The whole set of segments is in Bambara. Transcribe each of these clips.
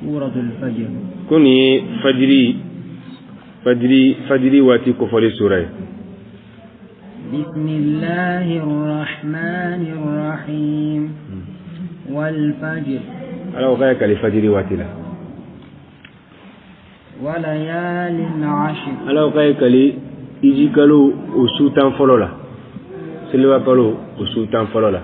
سورة الفجر. Ko nin ye fajiri fajiri fajiri waati kofɔli sura ye. بسم الله الرحمن الرحيم والفجر. Ala ko k'a ye kali fajiri waati la. وليال عشر. Ala ko k'a ye kali hiji kalo o su 10 fɔlɔ la, seliba kalo o su 10 fɔlɔ la.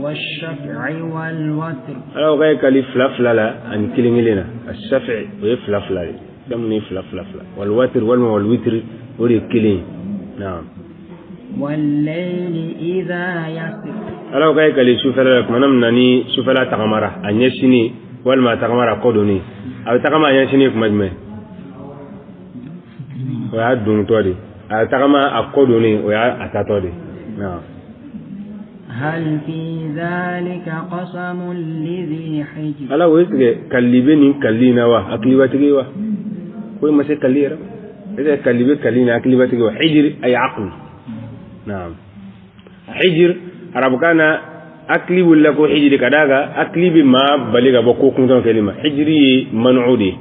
والشفع والوتر. Ala ko k'a ye kali fila fila la ani kelen kelen na. Asafi, o ye fila fila ye, fɛn minnu ye fila fila fila. Walwatiri walima walwitiri, o de ye kelen ye, naam. والليل إذا يسر. Ala ko k'a ye kali sufɛla la tuma min na ni sufɛla tagamara a ɲɛsinni walima a tagamara a kɔ donni. A bɛ tagama a ɲɛsinni kuma jumɛn? O y'a dontɔ de. A bɛ tagama a kɔ donni, o y'a a tatɔ de, naam. هل في ذلك قسم لذي حجر؟ Ala ko, est ce que kali bɛ nin kali in na wa, hakilibatigi wa? Ko ma se kali yɛrɛ ma, est ce que kali bɛ kali in na, hakilibatigi wa? Hijir ay aql, naam. Hijir arabukan na, hakili wulila ko hijiri ka d'a kan hakili bɛ maa bali ka bɔ ko kuntan kɛli ma. Hijiri ye manu de ye.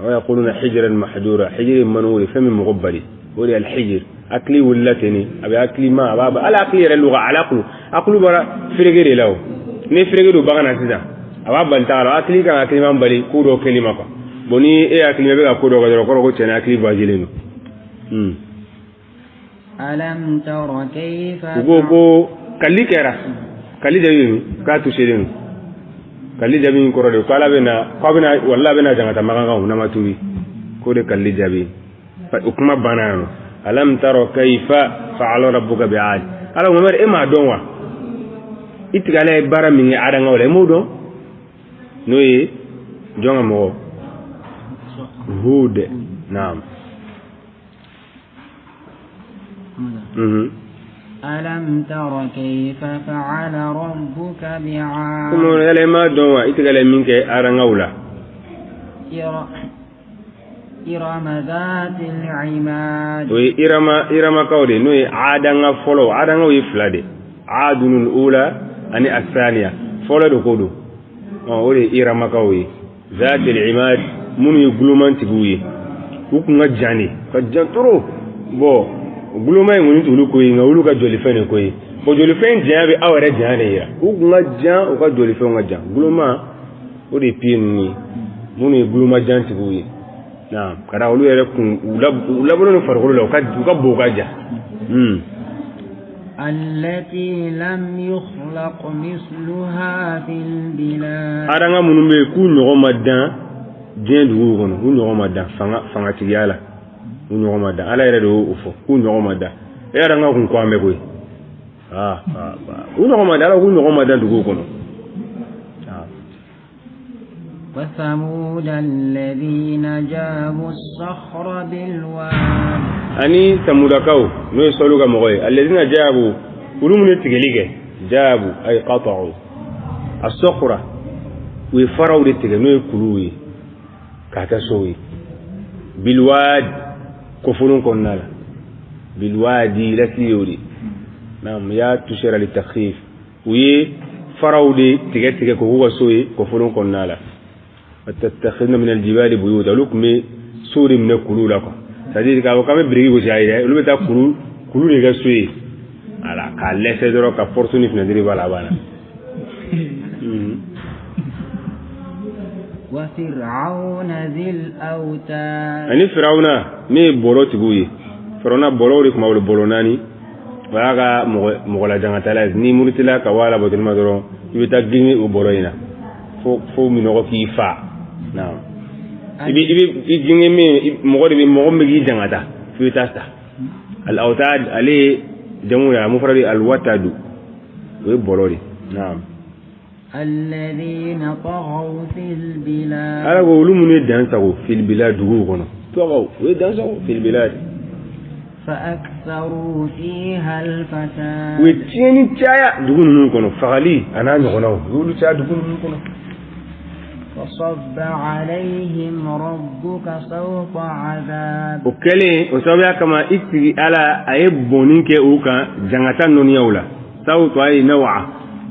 Wa yaquluna hijran mahjura. Hijiri ye manu de, fɛn min mɔgɔ bali, o de ye alhijir. Hakili wulila ten de, a bɛ hakili ma, a b'a hali hakili yɛrɛ luga alaqlu. Akulu bɔra fereke de la. O ni fereke don bagan na sisan, a b'a bali taga la. Hakili kan ka hakiliman bali ko dɔ kɛli ma quoi. Bon, ni e hakili bɛ ka ko dɔ kɛ dɔrɔn, kɔrɔ ko tiɲɛna hakili voyagelen don. ألم تر كيف U ko ko kali kɛra, kali jaabi min k'a tuselen don. Kali jaabi in kɔrɔ de ko Ala bɛna, k'a bɛna, wala a bɛna jangata makan kan n'a ma tuubi. K'o de kali jaabi. O kuma banna yan nɔ. Alam tara kayfa fa'ala rabbuka bi'ad. Ala Muhammad, e m'a dɔn wa, i tigi Ala ye baara min kɛ adangaw la, e m'o dɔn? N'o ye jɔn ka mɔgɔ? Hud, naam. ألم تر كيف فعل ربك بعاد؟ Komi yala e m'a dɔn wa, i tigi Ala ye min kɛ adangaw la? إرم ذات العماد. O ye Irama, Iramakaw de, n'o ye adanga fɔlɔ. Adangaw ye fila de, adunul ula ani asaniya. Fɔlɔ de ko don. Ɔ, o de ye Iramakaw ye. Zatil imad, minnu ye gulomantigiw ye, u kun ka jan de, ka jan trop. Bon, guloma in kɔni t'olu ko ye, nka olu ka jɔlifɛn de ko ye. Bon, jɔlifɛn janya bɛ aw yɛrɛ janya de yira. U kun ka jan, u ka jɔlifɛnw ka jan. Guloma, o de ye pieds ninnu ye, minnu ye guloma jantigiw ye, naam. Ka da olu yɛrɛ kun, u labɔlen don farikolo la, u ka bon, u ka jan. التي لم يخلق مثلها في البلاد. Aranga minnu bɛ yen k'u ɲɔgɔn ma dan diɲɛ duguw kɔnɔ, k'u ɲɔgɔn ma dan fanga fangatigiya la, k'u ɲɔgɔn ma dan. Ala yɛrɛ de y'o fɔ k'u ɲɔgɔn ma dan. E aranga kun ko an bɛ koyi. Aa, u ɲɔgɔn ma dan. Ala k'u ɲɔgɔn ma dan duguw kɔnɔ. وثمود الذين جابوا الصخر بالواد. Ani Samudakaw, n'o ye Sɔlu ka mɔgɔ ye. Alladina jabu, olu minnu ye tigɛli kɛ. Jabu ay qata'u as-sakhra, u ye faraw de tigɛ, n'o ye kuluw ye, k'a kɛ sow ye. Bilwad, kɔfolon kɔnɔna la. Bilwadi lasili y'o de, naam. Ya tushira li takhfif. U ye faraw de tigɛ tigɛ k'o k'u ka so ye kɔfolon kɔnɔna la. Watattakhidna min aljibali buyuta. Olu tun bɛ so de minɛ kulu la quoi. C'est à dire k'a fɔ k'an bɛ biriki gosi, ayi dɛ, olu bɛ taa kulu kulu de kɛ so ye. Voilà, k'a lɛsɛ dɔrɔn ka porte ni fenêtre b'a la, a banna. وفرعون ذي الأوتاد. Ani Firawuna min ye bɔlɔ tigiw ye. Firawuna, bɔlɔw de tun b'a bolo, bɔlɔ naani. O y'a ka mɔgɔ mɔgɔlajangatala ye. N'i murutila ka bɔ a la batoli ma dɔrɔn, i bɛ taa genge o bɔlɔ in na fo minɔgɔ k'i fa, naam. I bɛ i genge min, mɔgɔ de bɛ, mɔgɔ min bɛ k'i jangata f'i bɛ taa sa. Al awtad, ale ye jamu ye, a mufrad al watadu, o ye bɔlɔ de, naam. الذين طغوا في البلاد. Ala ko olu minnu ye dan sago fil bilad, duguw kɔnɔ. Tɔgɔw, u ye dan sago fil bilad. فأكثروا فيها الفساد. U ye tiɲɛni caya dugu ninnu kɔnɔ, fagali a n'a ɲɔgɔnnaw, u y'olu caya dugu ninnu kɔnɔ. فصب عليهم ربك سوط عذاب. O kɛlen, o sababuya kama, i tigi Ala a ye bɔnni kɛ u kan jangata nɔniyaw la. Sawtu ay nawa,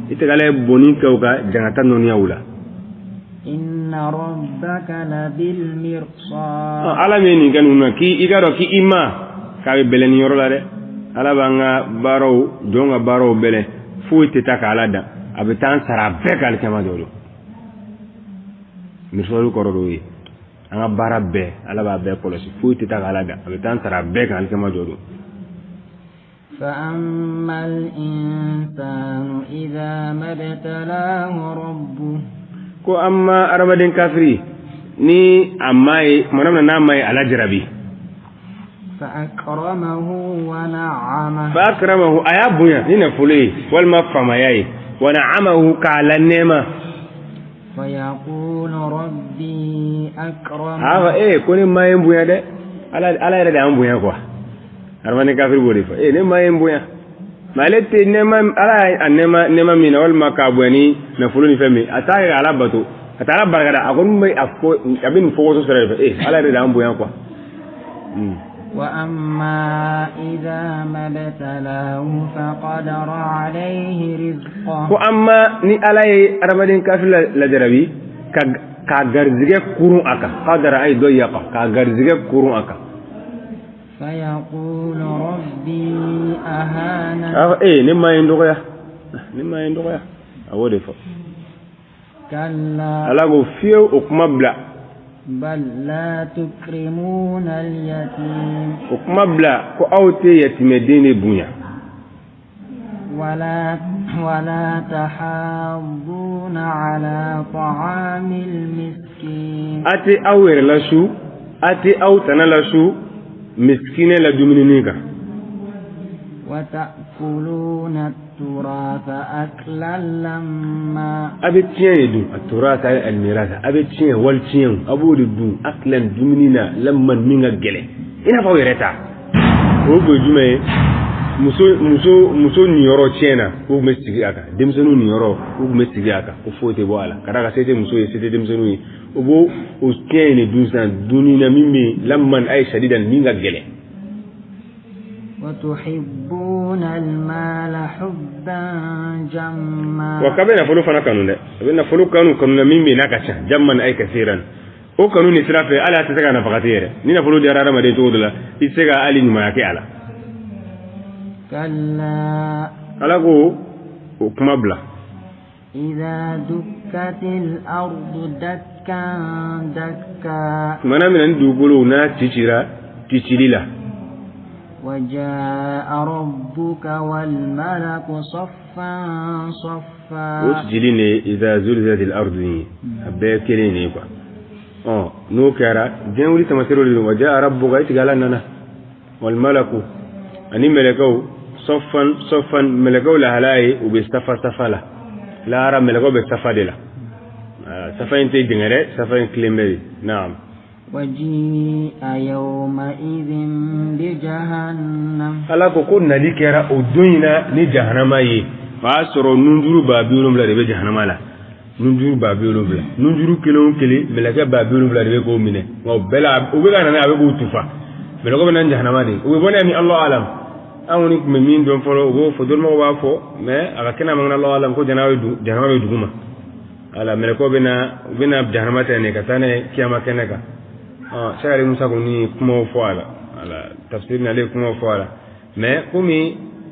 i tigi Ala ye bɔnni kɛ u kan jangata nɔniyaw la. ربك لبالمرصاد. Ala min nin kɛ ninnu na k'i ka dɔn k'i ma k'a bɛ bɛlɛn nin yɔrɔ la dɛ. Ala b'an ka baaraw jɔn ka baaraw bɛlɛn, foyi tɛ taa k'ala dan, a bɛ taa an sara a bɛɛ kan alikiyama jɔ don. Mirsadu kɔrɔ dɔw ye an ka baara bɛɛ Ala b'a bɛɛ kɔlɔsi, foyi tɛ taa k'ala dan, a bɛ taa an sara a bɛɛ kan alikiyama jɔ don. فأما الإنسان إذا ما ابتلاه ربه. Ko amma adamaden kafiri ni a ma ye tuma min na n'a ma ye ala jarabi. فأكرمه ونعمه. فأكرمه a y'a bonya ni nafolo ye walima faamaya ye, ونعمه k'a la nɛɛma. فيقول ربي أكرمن. A fɔ ee ko ne ma ye n bonya dɛ, Ala yɛrɛ de y'an bonya quoi. Adamaden kafiri b'o de fɔ, ee ne ma ye n bonya, mais ale tɛ nɛɛma Ala y'a nɛɛma min na walima k'a bonya ni nafolo ni fɛn min, a t'a kɛ k'Ala bato, a t'a Ala barikada, a kɔni bɛ a fɔ a bɛ nin fɔkɔsɔ sira de fɛ, ee Ala yɛrɛ de y'an bonya quoi. وأما إذا ما ابتلاه فقدر عليه رزقه. Ko amma ni Ala ye adamaden kafiri lajarabi ka k'a garizigɛ kurun a kan, قدر أي ضيق, k'a garizigɛ kurun a kan. فيقول ربي أهانن. A fɔ ee ne ma ye n dɔgɔya, ne ma ye n dɔgɔya, a b'o de fɔ. كلا. Ala ko fiyewu, o kuma bila. بل لا تكرمون اليتيم. O kuma bila ko aw tɛ yatimɛden de bonya. ولا تحاضون على طعام المسكين. A tɛ aw yɛrɛ lasu, a tɛ aw tana lasu miskinɛ la dumuninin kan. وتأكلون التراث أكلا لما. A bɛ tiɲɛ de dun, التراث الميراث, a bɛ tiɲɛ wali tiɲɛw a b'o de dun, أكلا dumuni na, لما min ka gɛlɛn i n'a fɔ aw yɛrɛ ta. O kun ye jumɛn ye? Muso niyɔrɔ tiɲɛ na, o tun bɛ sigi a kan, denmisɛnninw niyɔrɔ, o tun bɛ sigi a kan, ko foyi tɛ bɔ a la, ka d'a kan se tɛ muso ye, se tɛ denmisɛnninw ye, o b'o o tiɲɛ in de dun sisan dumuni na min bɛ yen, لما أي شديدا, min ka gɛlɛn. وتحبون المال حبا جما. Wa k'a bɛ nafolo fana kanu dɛ, a bɛ nafolo kanu na min bɛ yen n'a ka ca, جما أي كثيرا. O kanu ni sira fɛ hali a tɛ se ka nafakati yɛrɛ, ni nafolo diyara hadamaden cogo dɔ la, i tɛ se ka hali ɲumanya kɛ a la. كلا. Ala ko o kuma bila. إذا دكت الأرض دكا دكا. Tumana min na ni dugukolo n'a cicira cicili la. وجاء ربك والملك صفا صفا. O cicili ne إذا زلزلت الأرض ye, a bɛɛ kelen de ye quoi. Ɔ n'o kɛra diɲɛ wuli tamaserew de don. وجاء ربك i tigi Ala nana, والملك ani mɛlɛkɛw, صفا صفا, mɛlɛkɛw lahala ye u bɛ safa safa la. Lahara mɛlɛkɛw bɛ safa de la, safa in tɛ jɛngɛ dɛ, safa in tilen bɛ de, naam. وجيء يومئذ بجهنم. Ala ko ko nali kɛra o don in na ni jahanama ye, o y'a sɔrɔ nunjuru 70,000 de bɛ jahanama la, nunjuru 70,000, nunjuru kelen o kelen mɛlɛkɛ 70,000 de bɛ k'o minɛ, nka o bɛɛ la u bɛ ka na n'a ye, a bɛ k'u tufa. Mɛlɛkɛw bɛ na ni jahanama de ye, u bɛ bɔ n'a ye min, Allahu alam, an kɔni tun bɛ min dɔn fɔlɔ, u b'o fɔ, dɔnnibagaw b'a fɔ, mais a ka kɛnɛ a ma Allahu alam ko jahanama bɛ dugu ma. Ala mɛlɛkɛw bɛ na, u bɛ na jahanama ta nin ka taa n'a ye kiyama kɛnɛ kan. Ɔ Sɛki Musa kɔni ye kumaw fɔ a la, ala tafsir n'ale ye kumaw fɔ a la, mais komi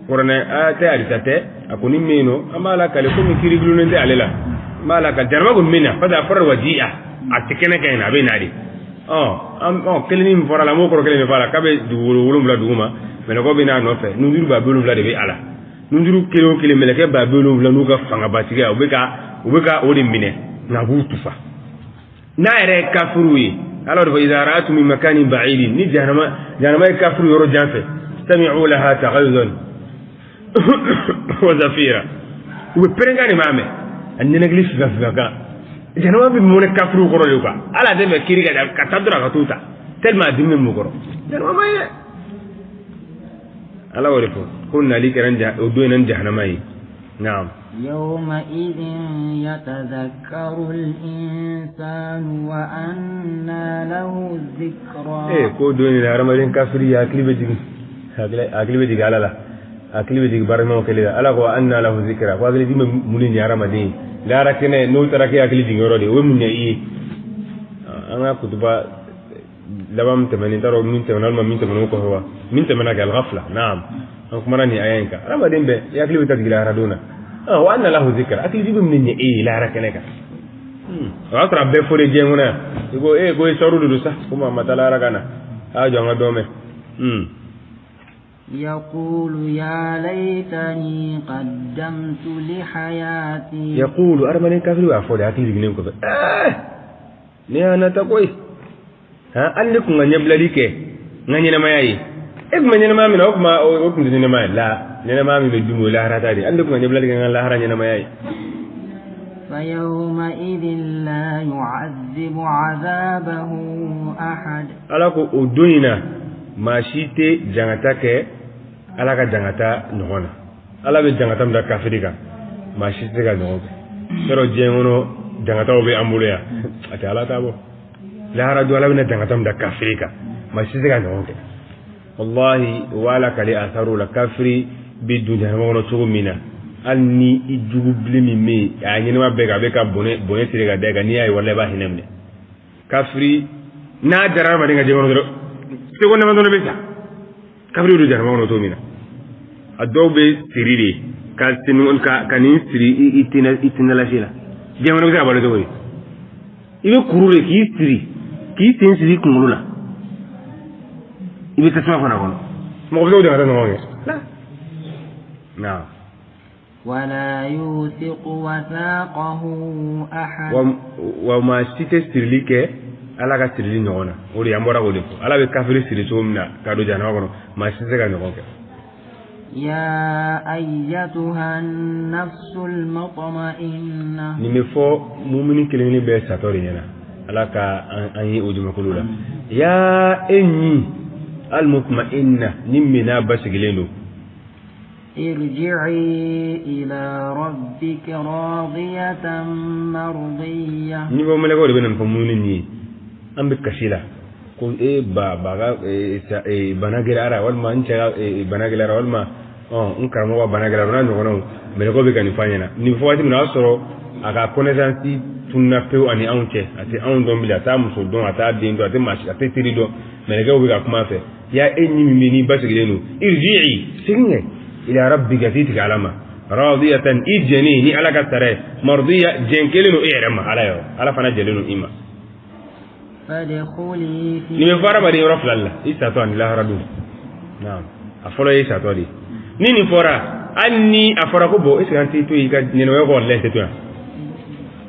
kuranɛ aya tɛ, hadisa tɛ, a kɔni min yen nɔ an b'a lakale komi kiiri gulonnen tɛ ale la, an b'a lakale jahanama kɔni bɛ na, parce que a fɔra وجيء, a tɛ kɛnɛ kan yen, a bɛ na de. Ɔ an ɔ kelen min fɔra la, an b'o kɔrɔ kelen de fɔ a la, k'a bɛ dugukolo 7 dugu ma, mɛlɛkɛw bɛ n'a nɔfɛ, nunjuru 70,000 de bɛ a la, nunjuru kelen o kelen mɛlɛkɛ 70,000 n'u ka fangabatigiya, u bɛ ka o de minɛ, nka a b'u tufa n'a yɛrɛ ye kafiriw ye. Ala de fɔ إذا رأتهم من مكان بعيد, ni jahanama ye kafiriw yɔrɔ jan fɛ, سمعوا لها تغيظا وزفيرا, u bɛ pɛrɛnkan de m'a mɛn, a nɛnɛkili fifa fifa kan, jahanama bɛ mɔnɛ kafiriw kɔrɔ de quoi. Ala tɛ fɛ kiiri ka taa dɔrɔn a ka t'u ta tellement a dimi bɛ mun kɔrɔ, jahanama ma ye dɛ. Ala y'o de fɔ ko nali kɛra o don in na ni jahanama ye, naam. يومئذ يتذكر الإنسان وأنى له الذكرى. Eh ko don in na hadamaden kafiri hakili bɛ jigin, hakili bɛ jigin Ala la, hakili bɛ jigin baaraɲumanw kɛli la. Ala ko أنى له الذكرى, ko hakili jigin bɛ mun de ɲɛ hadamaden ye lahara kɛnɛ n'o taara kɛ hakili jigin yɔrɔ de ye, o bɛ mun ɲɛ i ye? An ka kutuba laban min tɛmɛnen, n t'a dɔn min tɛmɛna walima min tɛmɛna o kɔfɛ wa, min tɛmɛna kɛ alghafla. Naam, an kumana nin aya in kan. Hadamaden bɛɛ i hakili bɛ taa jigin lahara don na. Wa anna lahu zikra, hakili bɛ min ɲɛ e ye lahara kɛnɛ kan. O y'a sɔrɔ a bɛɛ fɔlen diɲɛ kɔnɔ yan. I ko e ko histoire de don sa, komi a ma taa lahara ka na, a y'a jɔ an ka dɔ mɛn. يقول يا ليتني قدمت لحياتي. يقول, adamaden kafiri b'a fɔ de hakili jiginnen kɔfɛ, ɛɛ, ne y'a nata koyi. Han, hali ne kun ka ɲɛbilali kɛ n ka ɲɛnamaya ye. E tun bɛ ɲɛnamaya min na, o tuma o tun tɛ ɲɛnamaya ye la. Ɲɛnamaya min bɛ dun, o ye lahara ta de ye. Hali ne kun ka ɲɛbilali kɛ n ka lahara ɲɛnamaya ye. فيومئذ لا يعذب عذابه أحد. Ala ko o don in na, maa si tɛ jangata kɛ Ala ka jangata ɲɔgɔn na. Ala bɛ jangata min da kafiri kan, maa si tɛ se ka ɲɔgɔn kɛ. Yɔrɔ diɲɛ kɔnɔ jangataw bɛ an bolo yan, a tɛ Ala ta bɔ. Lahara don, Ala bɛna jangata min da kafiri kan, maa si tɛ se ka ɲɔgɔn kɛ. Wallahi, o b'a lakale asaru la, kafiri bɛ don jahanama kɔnɔ cogo min na, hali ni i jugu bilen min bɛ yen, a ɲɛnama bɛɛ kan, a bɛ ka bɔnɛ bɔnɛ siri ka da i kan, n'i y'a ye, walahi, i b'a hinɛ minɛ. Kafiri n'a jara hadamaden ka diɲɛ kɔnɔ dɔrɔn, seconde damadɔ bɛ sa. Kafiri bɛ don jahanama kɔnɔ cogo min na, a dɔw bɛ siri de ka sen ka nin siri i tɛnɛ i tɛnɛlasi la. Diɲɛ kɔnɔ bɛ se ka balo cogo di? I bɛ kuru de k'i siri, k'i sen siri i kunkolo la, i bɛ tasuma fana kɔnɔ. Mɔgɔ bɛ se k'o jangata ɲɔgɔn kɛ la? Naam. ولا يوثق وثاقه أحد. Wa maa si tɛ sirili kɛ Ala ka sirili ɲɔgɔn na. O de an bɔra k'o de fɔ. Ala bɛ kafiri siri cogo min na ka don jahanama kɔnɔ, maa si tɛ se ka ɲɔgɔn kɛ. يا أيتها النفس المطمئنة. Nin bɛ fɔ mumini kelen kelen bɛɛ satɔ de ɲɛna. Ala ka an ye o jamakulu la. Ya e ɲi almutma'inna, ni min basigilen don, ارجعي إلى ربك راضية مرضية. Ni bɔ mɛlɛkɛw de bɛ na nin fɔ mumini nin ye. An bɛ kasi la ko e ba ba ka bana gɛlɛyara, walima n cɛ ka bana gɛlɛyara, walima n karamɔgɔ ka bana gɛlɛyara, o n'a ɲɔgɔnnaw. Mɛlɛkɛw bɛ ka nin fɔ an ɲɛna. Nin fɔ waati min na, o y'a sɔrɔ a ka connaissance tununa pewu ani anw cɛ. A tɛ anw dɔn bilen, a t'a muso dɔn, a t'a den dɔn, a tɛ maa si, a tɛ teri dɔn. Mɛlɛkɛw bɛ ka kuma a fɛ: ya e ni min bɛ n'i basigilen don, irji'i, segin kɛ, ila rabbika, k'i tigɛ Ala ma, radiyatan, i jɛni ni Ala ka sara ye, mardiya, jɛn kelen don e yɛrɛ ma Ala yɔrɔ, Ala fana jɛlen don i ma. فادخلي في Nin bɛ fɔ hadamaden yɔrɔ fila de la: i satɔ ani lahara don. Naam, a fɔlɔ ye satɔ de ye. Ni nin fɔra, hali ni a fɔra ko bon, est ce que an t'i to yen i ka ɲɛnamaya kɔ? Walahi, tɛ to yan.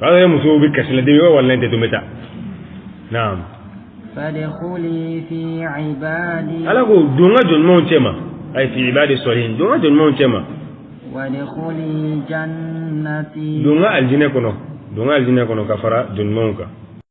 O y'a sɔrɔ musow bɛ kasi la, den bɛ, walahi, tɛ to, n bɛ taa. Naam. فادخلي في عبادي. Ala ko don n ka jɔn ɲumanw cɛ ma, ayi, fi ibadi salihin, don n ka jɔn ɲumanw cɛ ma. وادخلي جنتي. Don n ka alijinɛ kɔnɔ, don n ka alijinɛ kɔnɔ ka fara jɔn ɲumanw kan.